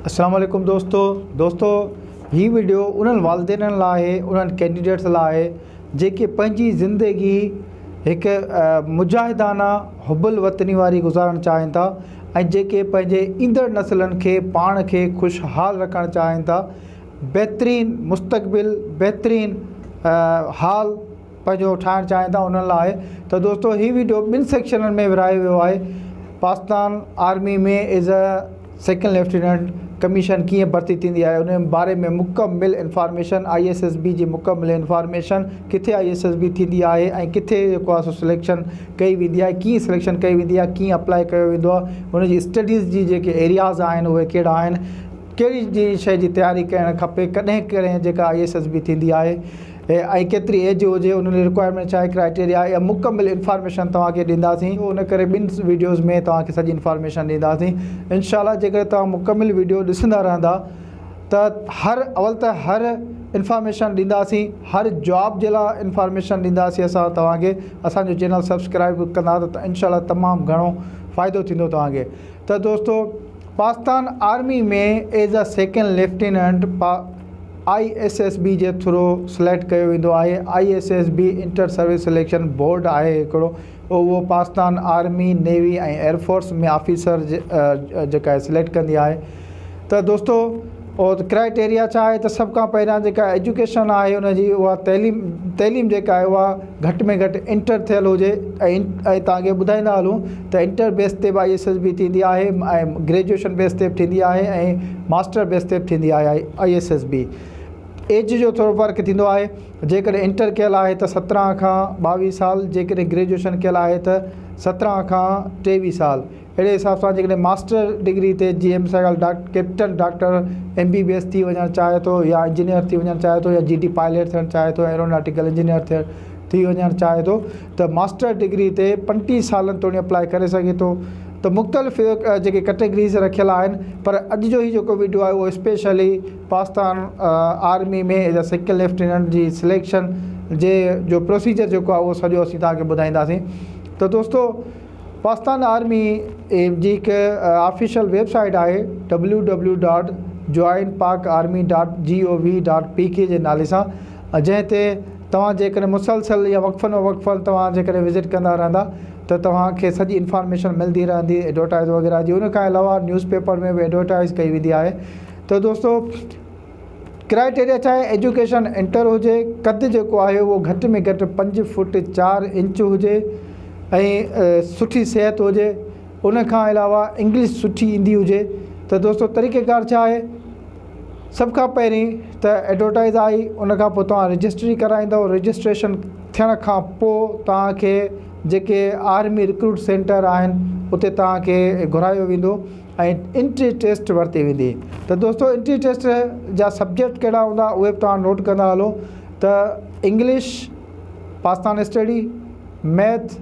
اسلام عليڪم دوستو دوستو هي وڊيو انهن والدينن لاء آهي انهن ڪينڊيڊيٽس لاء آهي جيڪي پنهنجي زندگي هڪ مجاهدانه حب الوطني واري گذارڻ چاهين ٿا ۽ جيڪي پنهنجي ايندڙ نسلن کي پاڻ کي خوشحال رکڻ چاهين ٿا بهترين مستقبل بهترين حال پنهنجو ٺاهڻ چاهين ٿا انهن لاء آهي ته دوستو هي ويڊيو ٻن سيڪشنن ۾ ورهايو ويو آهي Pakistan army ۾ as a second lieutenant commission ڪيئن ڀرتي ٿيندي آهي ان باري ۾ مڪمل information I S S B جي مڪمل انفارميشن ڪٿي I S S B ٿيندي آهي ۽ ڪٿي جيڪو آهي سو سليڪشن ڪئي ويندي آهي ڪيئن سليڪشن ڪئي ويندي آهي ڪيئن اپلائي ڪيو ويندو آهي ان جي اسٽڊيز جي جيڪي ايرياز آهن اهي ڪهڙا آهن ڪهڙي جي شيء جي تياري ڪرڻ کپي ڪڏهن ڪڏهن جيڪا I S S B ٿيندي آهي ۽ ڪيتري ايج هجي ان جي رڪوائرمينٽ ڇا آهي ڪرائيٽيريا اها مڪمل انفارميشن توهان کي ڏينداسين ان ڪري ٻن ويڊيوز ۾ توهان کي سڄي انفارميشن ڏينداسين انشاء الله جيڪڏهن توهان مڪمل ويڊيو ڏسندا رهندا ته هر اول ته هر انفارميشن ڏينداسين هر جاب جي لاء انفارميشن ڏينداسين اسان توهان کي اسانجو چينل سبسڪرائب ڪندا ته انشاء الله تمام گهڻو فائدو ٿيندو توهان کي ته دوستو Pakistan army ۾ as a second lieutenant I S S B جي ٿرو سليڪٽ ڪيو ويندو آهي I S S B inter service selection board آهي هڪڙو اهو Pakistan army navy ۽ air force ۾ officer جيڪا آهي سليڪٽ ڪندي آهي ته دوستو ڪرائيٽيريا ڇا آهي ته سڀ کان پهريان جيڪا ايجوڪيشن آهي ان جي اها تعليم تعليم جيڪا آهي اها گهٽ ۾ گهٽ انٽر ٿيل هجي ۽ ۽ توهان کي ٻڌائيندا هلون ته انٽر بيس تي به I S S B ٿيندي آهي ۽ گريجوئيشن بيس تي به ٿيندي آهي ۽ ماسٽر بيس تي به ٿيندي آهي I S S B age جو ٿورو فرق ٿيندو آهي جيڪڏهن انٽر ڪيل آهي ته سترهن کان ٻاويهه سال جيڪڏهن گريجوئيشن ڪيل آهي ته سترهن کان ٽيويهه سال اهڙي حساب سان جيڪڏهن ماسٽر ڊگري تي جي M Siegel doctor captain doctor M B B S ٿي وڃڻ چاهي ٿو يا انجنيئر ٿي وڃڻ چاهي ٿو يا جي ڊي پائليٽ ٿيڻ چاهي ٿو ايروناٽيڪل انجنيئر ٿيڻ ٿي وڃڻ چاهي ٿو ته ماسٽر ڊگري تي 35 سالن توڻي اپلائي ڪري سگهي ٿو ته مختلف جيڪي ڪٽيگريز رکيل آهن پر اڄ جو هي جيڪو ويڊيو آهي اهو specially Pakistan army ۾ as a second lieutenant جي سليڪشن جي جو پروسيجر جيڪو آهي اهو سڄو اسين توهان کي ٻڌائينداسين ته دوستو پاڪستان آرمي جي هڪ آفيشل ويب سائيٽ آهي W W dot join Pak army dot G O V dot P K جي نالي سان جنهن تي توهان جيڪڏهن مسلسل يا وقفن وقفن توهان جيڪڏهن وزٽ ڪندا رهندا ته توهان کي سڄي انفارميشن ملندي رهندي ايڊورٽائز وغيره جي ان کان علاوه نيوز پيپر ۾ به ايڊورٽائز ڪئي ويندي آهي ته دوستو ڪرائيٽيريا ڇا آهي ايجوڪيشن انٽر هجي قد جيڪو آهي اهو گهٽ ۾ گهٽ پنج فوٽ چار انچ هجي ۽ سٺي صحت هجي ان کان علاوه انگلش سٺي ايندي هجي ته دوستو طريقه ڪار ڇا آهي سڀ کان پهرين ته ايڊورٽائز آئي ان کان پوء توهان رجسٽري ڪرائيندو رجسٽريشن ٿيڻ کان پوء توهان کي جيڪي آرمي رڪروٽ سينٽر آهن اتي توهان کي گهرايو ويندو ۽ انٽري ٽيسٽ ورتي ويندي ته دوستو انٽري ٽيسٽ جا سبجيڪٽ ڪهڙا هوندا اهي به توهان نوٽ ڪندا هلو ته انگلش پاڪستان اسٽڊي ميٿ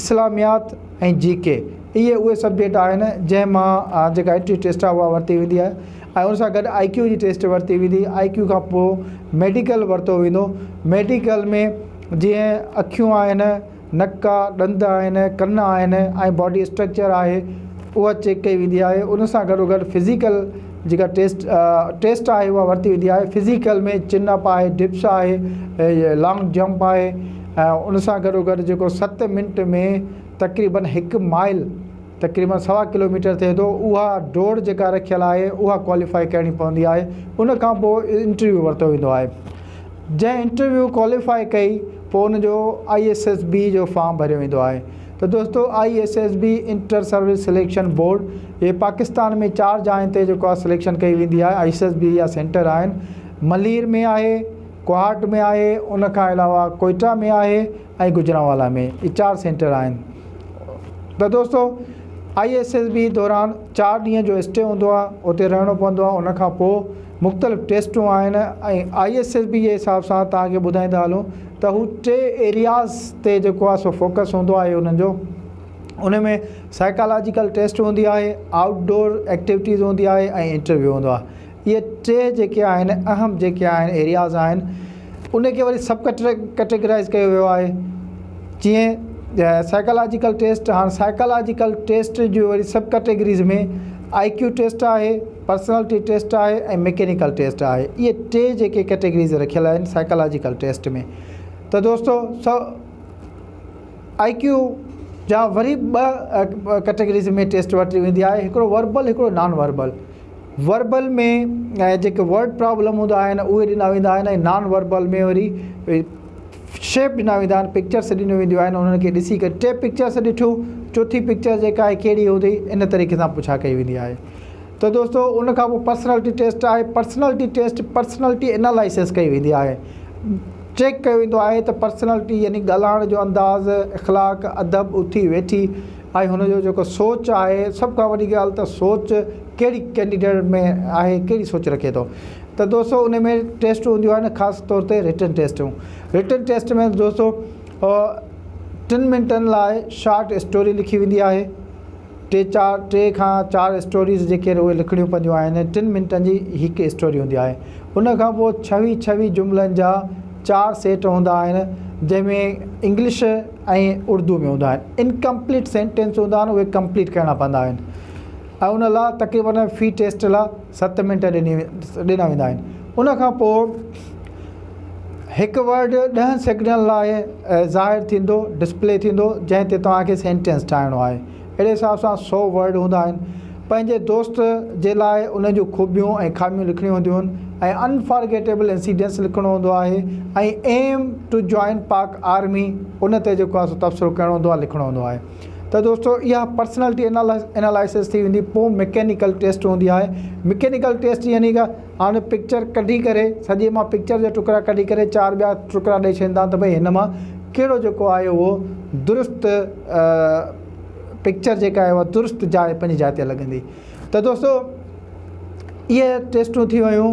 اسلاميات ۽ جي ڪي اهي اهي سبجيڪٽ آهن جنهن مان جيڪا انٽري ٽيسٽ آهي اها ورتي ويندي آهي ۽ ان سان گڏ آئي ڪيو جي ٽيسٽ ورتي ويندي آئي ڪيو کان پوء ميڊيڪل ورتو ويندو ميڊيڪل ۾ جيئن اکيون آهن نڪ آ، ڏند آهن، ڪن آهن ۽ باڊي اسٽرڪچر آهي اها چيڪ ڪئي ويندي آهي ان سان گڏو گڏ فزيڪل جيڪا ٽيسٽ ٽيسٽ آهي اها ورتي ويندي آهي فزيڪل ۾ چن اپ آهي ڊپس آهي لانگ جمپ آهي ۽ ان سان گڏو گڏ جيڪو ست منٽ ۾ تقريبن هڪ مائل تقريبن سوا ڪلوميٽر ٿئي ٿو اها ڊوڙ جيڪا رکيل آهي اها ڪواليفائي ڪرڻي پوندي آهي ان کان پوء انٽرويو ورتو ويندو آهي جنهن انٽرويو ڪواليفائي ڪئي پوء ان جو I S S B جو فارم ڀريو ويندو آهي ته دوستو I S S B inter service selection board هي پاڪستان ۾ چار جاين تي جيڪو آهي سليڪشن ڪئي ويندي آهي I S S B جا سينٽر آهن ملير ۾ آهي ڪوهاٽ ۾ آهي ان کان علاوه ڪوئٽا ۾ آهي ۽ گجرانوالا ۾ اهي چار سينٽر آهن ته دوستو I S S B دوران چار ڏينهن جو اسٽي هوندو آهي اتي رهڻو پوندو آهي ان کان پوء مختلف ٽيسٽون آهن ۽ I S S B جي حساب سان توهان کي ٻڌائيندا هلون ته هو ٽي ايرياز تي جيڪو آهي سو فوڪس هوندو آهي انهن جو ان ۾ سائيڪالاجيڪل ٽيسٽ هوندي آهي آئوٽ ڊور ايڪٽيوٽيز هوندي آهي ۽ انٽرويو هوندو آهي اهي ٽي جيڪي آهن اهم جيڪي آهن ايرياز آهن ان کي وري سب ڪيٽيگرائز ڪيو ويو آهي جيئن سائيڪالاجيڪل ٽيسٽ هاڻ سائيڪالاجيڪل ٽيسٽ جو وري سب ڪيٽيگريز ۾ آئي ڪيو ٽيسٽ آهي. پرسنالٽي ٽيسٽ آهي ۽ مڪينيڪل ٽيسٽ آهي. اهي ٽي جيڪي ڪيٽيگريز رکيل آهن سائيڪالاجيڪل ٽيسٽ ۾ ته دوستو سو آئي ڪيو جا وري ٻه ڪيٽيگريز ۾ ٽيسٽ ورتي ويندي آهي هڪڙو وربل هڪڙو نان وربل. وربل ۾ جيڪي ورڊ پرابلم هوندا آهن اهي ڏنا ويندا آهن ۽ نان وربل ۾ وري شيپ ڏنا ويندا آهن پڪچرس ڏنيون وينديون آهن انهن کي ڏسي ڪري ٽي پڪچرس ڏٺيون چوٿين پڪچر جيڪا آهي ڪهڙي هوندي ان طريقي سان پڇا ڪئي ويندي آهي ته دوستو ان کان پوء پرسنالٽي ٽيسٽ آهي پرسنالٽي ٽيسٽ پرسنالٽي انالائسس ڪئي ويندي آهي چيڪ ڪيو ويندو آهي ته پرسنالٽي يعني ڳالهائڻ جو انداز اخلاق ادب اٿي ويٺي ۽ هن جو جيڪو سوچ آهي سڀ کان وڏي ڳالهه ته سوچ ڪهڙي ڪينڊيڊيٽ ۾ آهي ڪهڙي سوچ رکي ٿو ته دوستو ان ۾ ٽيسٽ هونديون آهن خاص طور تي رٽن ٽيسٽون رٽن ٽيسٽ ۾ دوستو ٽن منٽن لاء شارٽ اسٽوري لکي ويندي آهي ٽي چار ٽي کان چار اسٽوريز جيڪي آهن اهي لکڻيون پونديون آهن ٽن منٽن جي هڪ اسٽوري هوندي آهي ان کان پوء ڇويهه ڇويهه جملن جا چار سيٽ هوندا آهن جنهن ۾ انگلش ۽ اردو ۾ هوندا آهن انڪمپليٽ سينٽينس هوندا آهن اهي ڪمپليٽ ڪرڻا پوندا آهن ۽ ان لاء تقريبن في ٽيسٽ لاء ست منٽ ڏني ڏنا ويندا آهن ان کان پوء هڪ ورڊ ڏهن سيڪنڊن لاء ظاهر ٿيندو ڊسپلي ٿيندو جنهن تي توهان کي سينٽينس ٺاهڻو آهي اهڙي حساب سان سو ورڊ هوندا آهن پنهنجي دوست جي لاء ان جون خوبيون ۽ خاميون لکڻيون هونديون آهن ۽ انفارگيٽيبل انسيڊنس لکڻو هوندو آهي ۽ aim to join Pak army ان تي جيڪو آهي سو تبصرو ڪرڻو هوندو آهي لکڻو هوندو آهي ته دوستو اها پرسنالٽي انالائسس ٿي ويندي پوء مڪينيڪل ٽيسٽ هوندي آهي مڪينيڪل ٽيسٽ يعني ڪا هاڻي پڪچر ڪڍي ڪري سڄي مان پڪچر جا ٽڪرا ڪڍي ڪري چار ٻيا ٽڪرا ڏئي ڇڏيندا ته ڀئي هن مان ڪهڙو جيڪو آهي اهو درست پڪچر جيڪا آهي اها درست جاء پنهنجي جاء تي لڳندي ته دوستو اهي ٽيسٽون ٿي ويون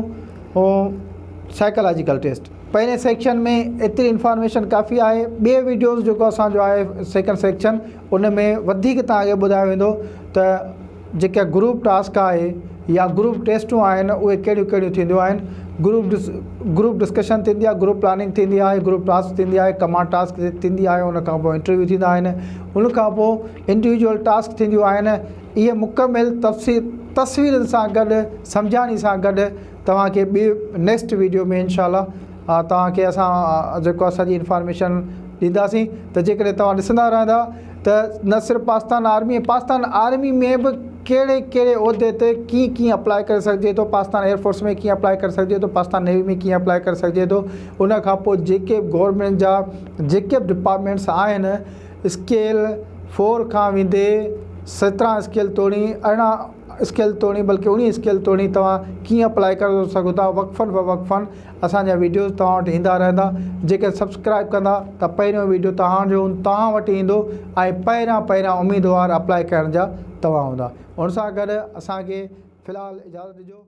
سائيڪالاجيڪل ٽيسٽ پهرين سيڪشن ۾ ايتري انفارميشن ڪافي آهي ٻي ويڊيوز جيڪو اسان جو آهي سيڪنڊ سيڪشن ان ۾ وڌيڪ توهان کي ٻڌايو ويندو ته جيڪا گروپ ٽاسڪ آهي يا گروپ ٽيسٽون آهن اهي ڪهڙيون ڪهڙيون ٿينديون آهن گروپ ڊس گروپ ڊسڪشن ٿيندي آهي گروپ پلاننگ ٿيندي آهي گروپ ٽاسڪ ٿيندي آهي ڪمانڊ ٽاسڪ ٿيندي آهي ان کان پوء انٽرويو ٿيندا آهن ان کان پوء انڊيوجول ٽاسڪ ٿينديون آهن اهي مڪمل تفصيل تصويرن سان گڏ سمجهاڻي سان گڏ توهان کي ٻي نيڪسٽ ويڊيو ۾ انشاء الله توهان کي اسان جيڪو آهي سڄي انفارميشن ڏينداسين ته جيڪڏهن توهان ڏسندا رهندا ته نه صرف پاڪستان آرمي پاڪستان آرمي ۾ به ڪهڙي ڪهڙي عهدي تي ڪيئن ڪيئن اپلاء ڪري سگهجي ٿو پاڪستان ايئر فورس ۾ ڪيئن اپلاء ڪري سگهجي ٿو پاڪستان نيوي ۾ ڪيئن اپلاء ڪري سگهجي ٿو ان کان پوء جيڪي به گورنمينٽ جا جيڪي به ڊپارٽمينٽس آهن اسڪيل فور کان ويندي سترهن اسڪيل توڙي 18 اسڪيل توڻي بلڪه اوڻيهه اسڪيل توڻي توهان ڪيئن اپلائي ڪري سگهو ٿا وقفن فوقفن اسان جا ويڊيوز توهان وٽ ايندا رهندا جيڪڏهن سبسڪرائب ڪندا ته پهريون ويڊيو توهان جو توهان وٽ ايندو ۽ پهريان پهريان اميدوار اپلائي ڪرڻ جا توهان هوندا ان سان گڏ اسان کي في الحال اجازت ڏجو.